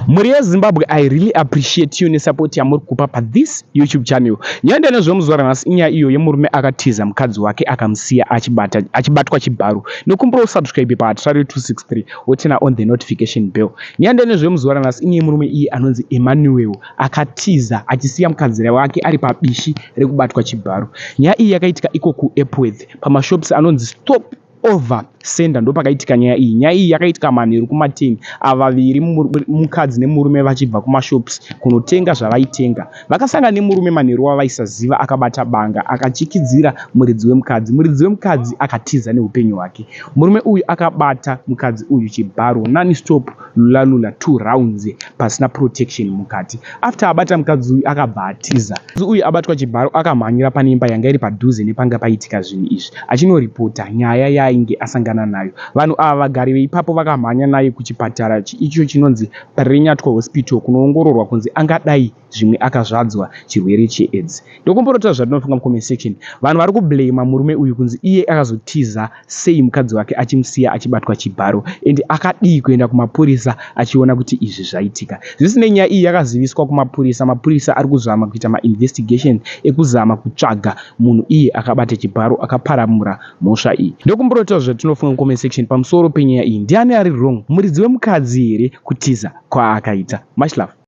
Mhuri yeZimbabwe, I really appreciate you nesupport yamuri kupa pathis YouTube channel. Nyaya ndanezvemuzuva ranhasi inyaya iyo yemurume akatiza mukadzi wake akamusiya achibatwa chibharo. Nokumbira usubscribe paHatirare 263 woturn on the notification bell. Nyaya ndanezvemuzuva ranhasi inyaya yemurume iye anonzi Emmanuel akatiza achisiya mukadzi wake ari pabishi rekubatwa chibharo. Nyaya iyi yakaitika iko kuEpworth pamashops anonzi Stop Over Center, ndopakaitika nyaya iyi. Nyaya iyi yakaitika manheru kuma10, ava vaviri, mukadzi nemurume, vachibva kumashops kunotenga zvavaitenga. Vakasangana nemurume manheru wavaisaziva akabata banga, akachikidzira muridzi wemukadzi. Muridzi wemukadzi akatiza neupenyu hwake. Murume uyu akabata mukadzi uyu chibharo non-stop, lula lula, two rounds pasina protection mukati. After abata mukadzi uyu, akabva atiza. Mukadzi uyu abatwa chibharo akamhanyira pane imba yanga iri padhuze nepanga paitika zvinhu izvi achinoripota nyaya yaainge asangana nayo. Vanhu ava, vagari veipapo, vakamhanya naye kuchipatara icho chinonzi Parirenyatwa Hospital kunoongororwa kunzi angadai zvimwe akazvadzwa chirwere cheAIDS. Ndokumborota zvatinofunga mucomment section. Vanhu vari kublame murume uyu kunzi iye akazotiza sei mukadzi wake achimusiya achibatwa chibharo, ende akadii kuenda kumapurisa achiona kuti izvi zvaitika. Zvisinei, nyaya iyi yakaziviswa kumapurisa. Mapurisa ari kuzama kuita mainvestigation ekuzama kutsvaga munhu iye akabata chibharo akaparamura mhosva iyi. Ndokumborota zvatinofunga mucomment section pamusoro penyaya iyi. Ndiani ari wrong, muridzi wemukadzi here kutiza kwaakaita? Much love.